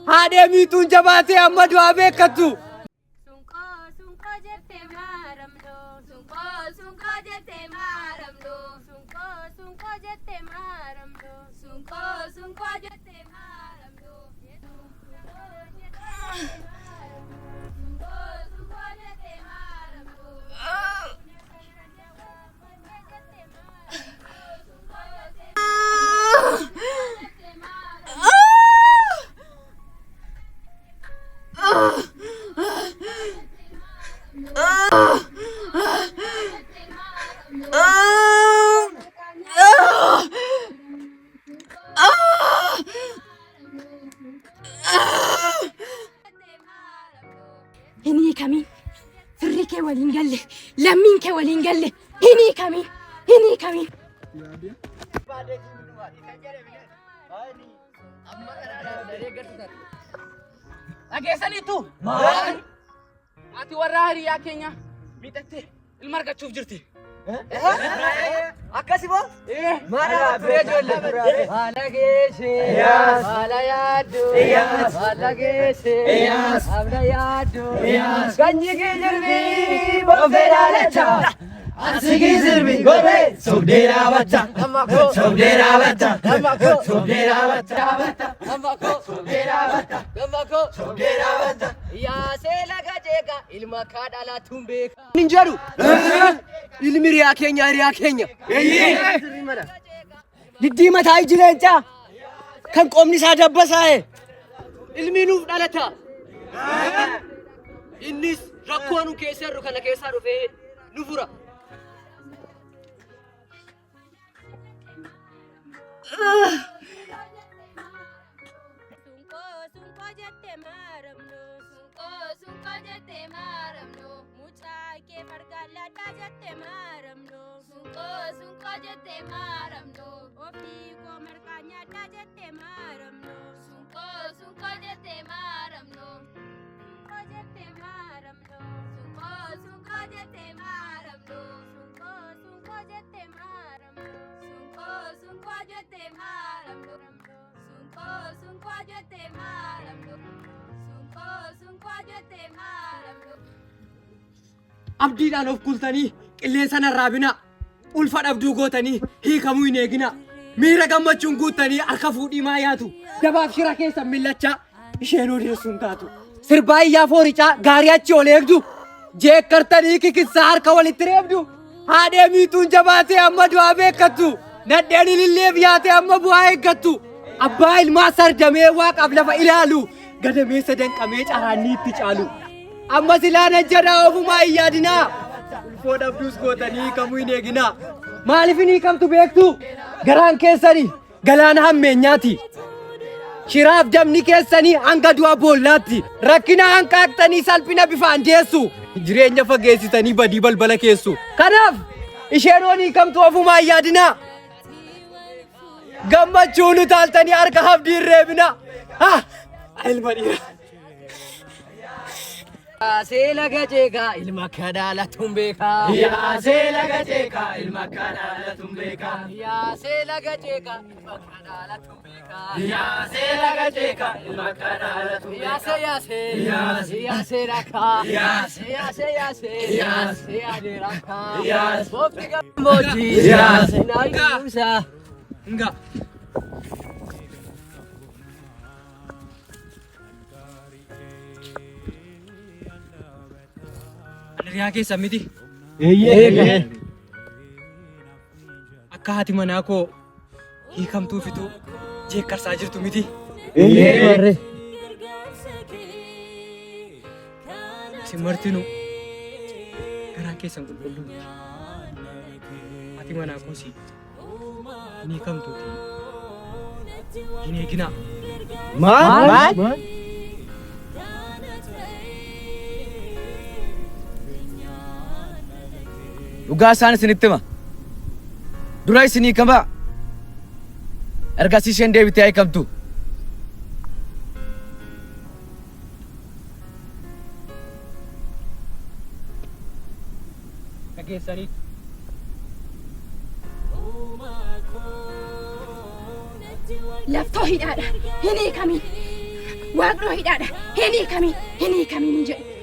Haadhee miituun jabaatee amma du'aa beekkattu. Sunqoo sunqoo jettee maaramnoo. Sunqoo sunqoo jettee maaramnoo. Sunqoo sunqoo jettee maaramnoo. Sunqoo sunqoo jettee maaramnoo. Sunqoo sunqoo jettee maaramnoo. Hin hiikamin. Firri kee waliin galle. Lammiin kee waliin galle. Hin hiikamin. Hin hiikamin. Dhageessaniittu? Maal? Ati warra hiriyaa keenya miidhattee ilma argachuuf jirti. Akkasi moo? Maala ture ijoollee. Maala geesse. Maala yaaddu. Maala geesse. Abla yaaddu. Ganyi kee jirbi boffee dhaalacha. Asii kee jirbi goree sobdee dhaabacha. Sobdee dhaabacha. Sobdee dhaabacha. Sobdee dhaabacha. Sobdee dhaabacha. Yaasee laga jeeqa ilma kaa dhalaatuun beeka. Hin jedhu. Ilmi hiriyaa keenya hiriyaa keenya. Diddii mataa iji leencaa kan qomni isaa dabbasaa'e ilmi nuuf dhalata. Innis rakkoo nu keessa jirru kana keessaa dhufee nu fura. Sunqoo sunqoo jettee maaramnoo. Sunqoo sunqoo jettee maaramnoo. Mucaa kee fargaalladhaa jettee maaramnoo. Sunqoo sunqoo jettee maaramnoo. Ofii koo marqaa nyaadhaa jettee maaramnoo. Sunqoo sunqoo jettee maaramnoo. Sunqoo jettee maaramnoo. Sunqoo sunqoo jettee maaramnoo. Sunqoo sunqoo jettee maaramnoo. Sunqoo sunqoo jettee maaramnoo. Sunqoo sunqoo jettee maaramnoo. Sunqoo sunqoo jettee maaramnoo. Abdiidhaan of kultanii qilleensa narraa binaa. Ulfa dhabduu gootanii hiikamuu hin eeginaa. Miira gammachuun guuttanii harka fuudhii maa yaatu. Dabaaf shira keessan millachaa isheen odeessuun taatu. Sirbaa iyyaa fooricaa gaarii achi ol eegdu. Jeekkartanii kikissaa harka walitti reebdu. Haadhee miituun jabaatee amma du'aa beekkattu. Nadheen ililleef yaatee amma bu'aa eeggattu. Abbaa ilmaa sardamee waaqaaf lafa ilaalu. Gadameessa danqamee caraanni itti caalu. Amma silaa nan jedhaa ofumaa hin yaadinaa. Ulfoo dhabduus gootanii hiikamuu hin eeginaa. Maaliif hin hiikamtu beektu? Garaan keessanii galaana hammeenyaati. Shiraaf dabni keessanii hanga du'a boollaatti. Rakkina hanqaaqxanii salphina bifaan deessu. Jireenya fageessitanii badii balbala keessu. Kanaaf isheen hoon hiikamtu ofumaa hin yaadinaa. Gammachuu nu taaltanii harka habdii hin reebinaa. Ah! Ilma dhiiraa. Yaasee laga jeeqa ilma kaa dhalaatuun beeka. Yaasee laga jeeqa ilma akka dhalatuun beeka. Yaasee laga jeeqa ilma kaa dhalaatuun beeka. Yaasee laga jeeqa ilma akka dhalatuun beeka. Yaasee yaasee. Yaasee. Yaasee rakkaa. Yaasee. Yaasee yaasee. Yaasee. Yaadee rakkaa. Yaasee. Bofti gammoojjii. Yaasee. Naayuusa. Nga. Ani hiriyaa keessan miti. Akka haati manaa koo hiikamtuufitu jeekkarsaa jirtu miti. Isin martinuu garaan keessan qulqulluu miti. Haati manaa koos hin hiikamtuuti. Hin eeginaa. Maal? Dhugaa isaan isinitti hima. Dura isin hiikamaa. Ergasii isheen deebitee haa hiikamtu. Dhageessaniitu. Laftoo hidhaadha. Hin hiikamin. Waaqnoo hidhaadha. Hin hiikamin, hin hiikamin hin jedhe.